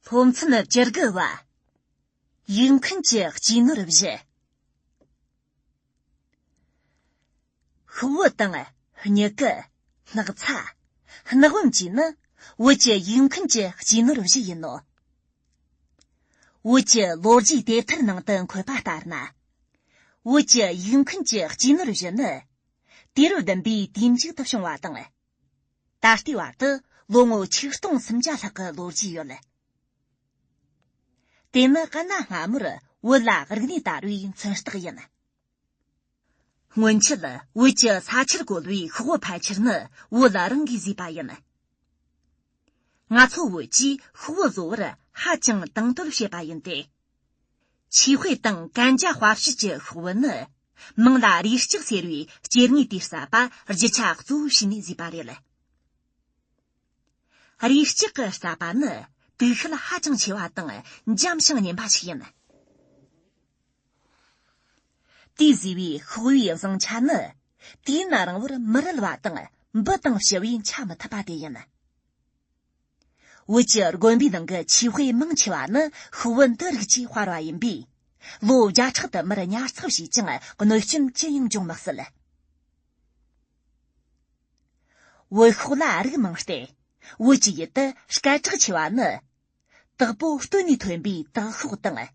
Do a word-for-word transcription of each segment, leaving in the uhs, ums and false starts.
སློབ་ཚན་བཅུ་དགུ་བ། ཡིག་མཁན་གྱི་སྐྱེས་ནོར་བཞི། ཤོག་བུ་དང་སྨྱུ་གུ། སྣག་ཚ། སྣག་བུམ་བཅས་ནི་བོད་ཀྱི་ཡིག་མཁན་གྱི་སྐྱེས་ནོར་བཞི་ཡིན་ནོ། བོད་ཀྱི་ལོ་རྒྱུས་དེབ་ཐེར་ནང་དུ་འཁོད་པ་ལྟར་ན། བོད་ཀྱི་ཡིག་མཁན་གྱི་སྐྱེས་ནོར་བཞི་ནི། དུས་རབས་བདུན་པའི་དུས་མཇུག་ཏུ་བྱུང་བ་དང་། ད་ལྟའི་བར་དུ་ལོ་ངོ་ཆིག་སྟོང་སུམ་བརྒྱ་ལྷག་གི་ལོ་རྒྱུས་ཡོད། དེ་ནི་གནའ་སྔ་མོར་བོད་ལ་རིག་གནས་དར་བའི་མཚོན་རྟགས་ཡིན། སྔོན་ཆད་བོད་ཀྱི་ས་ཆར་བཀོད་པའི་ཤོག་བུ་ཕལ་ཆེར་ནི་བོད་རང་གིས་བཟོས་པ་ཡིན། ང་ཚོ་བོད་ཀྱིས་ཤོག་བུ་བཟོ་བར་ཧ་ཅང་དང་དོད་བྱེད་པ་ཡིན་ཏེ། ཆོས་དཔེ་དང་གན་རྒྱ་དཔའ་བཤད་ཀྱི་ཤོག་བུ་ནི། མིང་ལ་རས་ལྕགས་ཟེར་བའི་སྐྱེ་དངོས་དེའི་རྩ་བ་རྒྱུ་ཆ་གཙོ་བོ་བྱས་ནས་བཟོས་པ་རེད། རས་ལྕགས་ཀྱི་རྩ་བ་ནི་དུག་ཤེད་ཧ་ཅང་ཆེ་བ་དང་འཇམ་ཞིང་མཉེན་པ་ཞིག་ཡིན། དེས་བཟོས་པའི་ཤོག་བུའི་བཟང་ཆ་ནི། དུས་ཡུན་རིང་བོར་མི་རལ་བ་དང་འབུ་དང་ཕྱུ་པས་འཆའ་མི་ཐུབ་པ་དེ་ཡིན། བོད་ཀྱི་དགོན་པའི་ནང་གི་ཆོས་དཔེ་མང་ཆེ་བ་ནི་ཤོག་བུ་འདི་རིགས་ཀྱིས་དཔར་བ་ཡིན་པས། ལོ་བརྒྱ་ཕྲག་ཏུ་མར་ཉར་ཚགས་བྱས་ཀྱང་གནོད་སྐྱོན་ཅི་ཡང་འབྱུང་མི་སྲིད། བོད་ཤོག་ལ་རིགས་མང་སྟེ། བོད་ཀྱི་ཡུལ་དུ་སྐད་གྲགས་ཆེ་བ་ནི། དྭགས་པོ་སྟོད་ནས་ཐོན་པའི་དྭགས་ཤོག་དང་།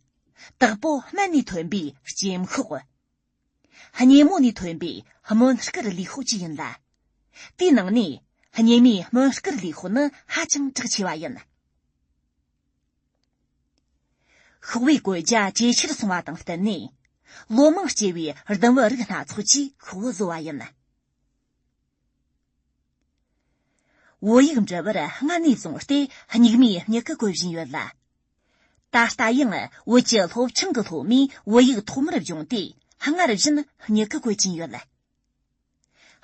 དྭགས་པོ་སྨད་ནས་ཐོན་པའི་སྐྱེམས་ཤོག། སྙེ་མོ་ནས་ཐོན་པའི་སྨོན་སྐུར་ལུས་ཤོག་བཅས་ཡིན་ལ། དེའི་ནང་ནས་སྙེ་མའི་སྨོན་སྐུར་ལུས་ཤོག་ནི་ཧ་ཅང་གྲགས་ཆེ་བ་ཡིན། ཤོག་བུའི་བཀོད་རྒྱ་ཇེ་ཆེར་སོང་བ་དང་བསྟུན་ནས། ལོ་མང་སྐྱེས་པའི་ལྡུམ་བུ་རིགས་སྣ་ཚོགས་ཀྱིས་ཤོག་བུ་བཟོ་བ་ཡིན། བོད་ཡིག་འབྲི་བར་སྔ་ནས་བཟུང་སྟེ་སྨྱུག་མའི་སྨྱུ་གུ་བཀོད་བཞིན་ཡོད་ལ། ད་ལྟ་ཡང་བོད་ཀྱི་སློབ་ཆུང་གི་སློབ་མས་བོད་ཡིག་ཐོག་མར་སྦྱོང་དུས་སྔར་བཞིན་སྨྱུ་གུ་བཀོད་ཀྱིན་ཡོད།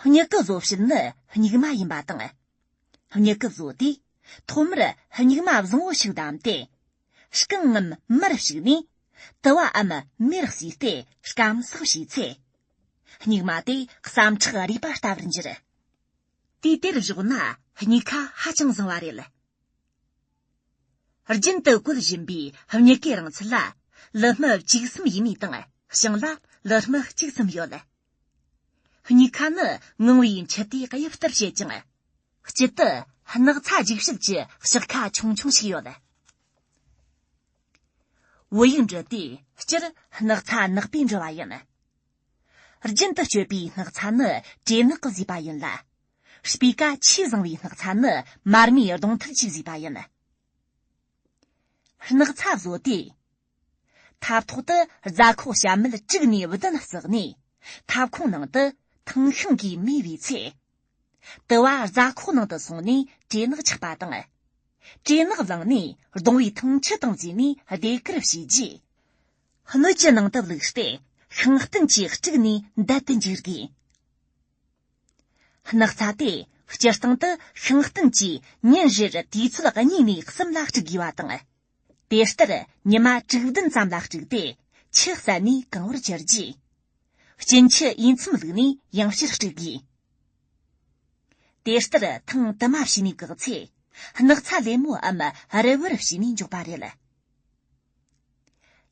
སྨྱུ་གུ་བཟོ་བྱེད་ནི་སྨྱུག་མ་ཡིན་པ་དང་། སྨྱུ་གུ་བཟོ་དུས་ཐོག་མར་སྨྱུག་མ་བཟང་བོ་ཞིག་བདམས་ཏེ། རྐང་ངམ་མར་ཞུགས་ནས་དུ་བའམ་མེར་བསྲེས་ཏེ་སྐམ་སག་བྱས་ཚེ། སྨྱུག་མ་དེ་ཟམ་ཁྲག་རུས་པ་ལྟ་བུར་འགྱུར། དུས་དེར་བཞག་ན་སྨྱུག་ཁ་ཧ་ཅང་བཟང་བ་རེད། རྒྱུན་དུ་བཀོལ་བཞིན་པའི་སྨྱུ་གུའི་རིང་ཚད་ལ་ལི་སྨི་བཅུ་གསུམ་ཡས་མས་དང་བྱང་ལ་ལི་སྨི་གཅིག་ཙམ་ཡོད། སྨྱུག་ཁ་ནི་ངང་བའི་མཆུ་ཏོས་གཡབ་ལྟར་བྱེད་ཅིང་། དཀྱིལ་དུ་སྣག་ཚ་འཇིགས་བྱེད་ཀྱི་ཕྱག་ཁ་ཆུང་ཆུང་ཞིག་ཡོད། བོད་ཡིག་འབྲི་དུས་སྤྱིར་སྣག་ཚ་ནག་པོས་འབྲི་བ་ཡིན། རྒྱུན་དུ་སྤྱོད་པའི་སྣག་ཚ་ནི་བྲེ་ནག་གིས་བཟོས་པ་ཡིན་ལ། སྤུས་ཀ་ཆེས་བཟང་བའི་སྣག་ཚ་ནི་མར་མེའི་གདོང་ཐུག་གིས་བཟོས་པ་ཡིན། སྣག་ཚ་བཟོ་དུས། ཐབ་ཐོག་ཏུ་རྫ་ཁོག་ཞབས་མེད་དྲུག་ནས་བདུན་བརྩེགས་ནས། ཐབ་ཁུང་ནང་དུ་ཐང་ཤིང་གིས་མེ་བོས་ཚེ། དུ་བ་རྫ་ཁོག་ནང་དུ་སོང་ནས་བྲེ་ནག་ཆགས་པ་དང་། བྲེ་ནག་བླངས་ནས་གདུང་བའི་ཐང་ཆུ་དང་བརྫིས་ནས་ཟློས་གར་བྱས་རྗེས། སྣོད་ཀྱི་ནང་དུ་བླུགས་ཏེ་ཤིང་རྟེན་གྱིས་དཀྲུགས་ནས་འདལ་དུ་འཇུག་དགོས། སྣག་ཚ་དེ་སྤྱིར་བཏང་དུ་ཤིང་རྟེན་གྱིས་ཉིན་རེར་དུས་ཚོད་གཉིས་ནས་གསུམ་ལ་དཀྲུག་དགོས་པ་དང་། དེ་ལྟར་ཉི་མ་དྲུག་བདུན་ཙམ་ལ་དཀྲུགས་ཏེ་ཆུ་བསལ་ནས་གང་བར་གྱུར་རྗེས། སྐྱིན་ཆུ་ཨེན་ཚིམ་བླུགས་ནས་ཡང་བསྐྱར་དཀྲུག་དགོས། དེ་ལྟར་ཐེངས་དུ་མ་བྱས་ནས་བཀག་ཚེ། སྣག་ཚ་ལེབ་མོའམ་རི་བོར་བྱས་ནས་འཇོག་པ་རེད།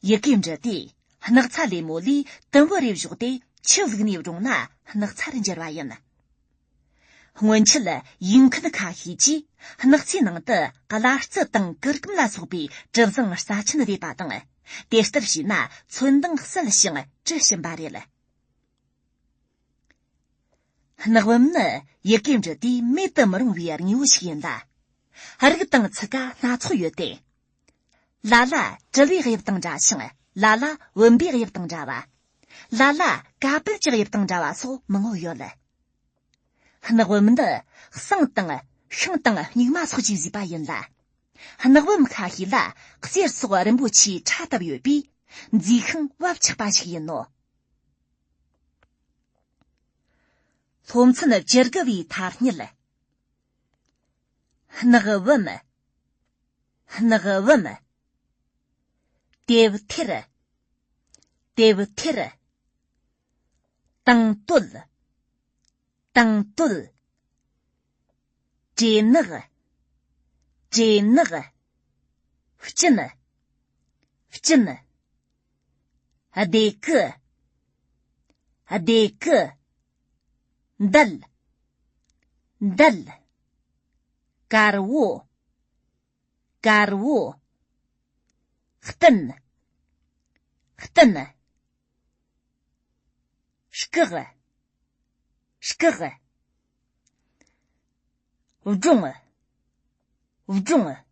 ཡི་གེ་འབྲི་དུས་སྣག་ཚ་ལེབ་མོ་ལས་དུམ་བུ་རེ་བཞག་སྟེ་ཆུ་བླུགས་ནས་བཀྲུངས་ན་སྣག་ཚར་འགྱུར་བ་ཡིན། སྔོན་ཆད་ཡིག་མཁན་ཁ་ཤས་ཀྱིས་སྣག་ཚའི་ནང་དུ་གླ་རྩི་དང་གུར་གུམ་ལ་སོགས་པའི་གྲུ་གཟིངས་རྩ་ཆེན་རེད་པ་དང་། དེ་ལྟར་བྱས་ན་ཚོན་མདངས་གསལ་ཞིང་དྲི་ཞིམ་པ་རེད། སྣག་བུམ་ནི་ཡི་གེ་འབྲི་དུས་མེད་དུ་མི་རུང་བའི་དངོས་པོ་ཞིག་ཡིན་ལ། རིགས་དང་ཚུགས་ཀ་སྣ་ཚོགས་ཡོད་དེ། ལ་ལ་དྲིལ་བའི་དབྱིབས་དང་འདྲ་ཞིང་ལ་ལ་བུམ་པའི་དབྱིབས་དང་འདྲ་བ། ལ་ལ་ཀ་པལ་གྱི་དབྱིབས་དང་འདྲ་བ་སོགས་མང་བོ་ཡོད། སྣག་བུམ་འདི་ཟངས་དང་ཤིང་དང་སྨྱུག་མ་སོགས་ཀྱིས་བཟོས་པ་ཡིན་ལ། སྣག་བུམ་ཁ་ཤས་ལ་གསེར་སོགས་རིན་པོ་ཆེའི་ཕྲ་བཏབ་ཡོད་པས་མཛེས་ཤིང་བབ་ཆགས་པ་ཞིག་ཡིན་ནོ། སློབ་ཚན་བཅུ་དགུ་བའི་ཐ་སྙད། སྣག་བུམ། སྣག་བུམ། དེབ་ཐེར། དེབ་ཐེར། དང་དོད། དང་དོད། བྲེ་ནག། བྲེ་ནག། གཅིན། གཅིན། སྡེ་ཁུ། སྡེ་ཁུ། འདལ། འདལ། དཀར་བོ། དཀར་བོ། སྟན། སྟན། སྐག། སྐག། སྒྲུང་། སྒྲུང་།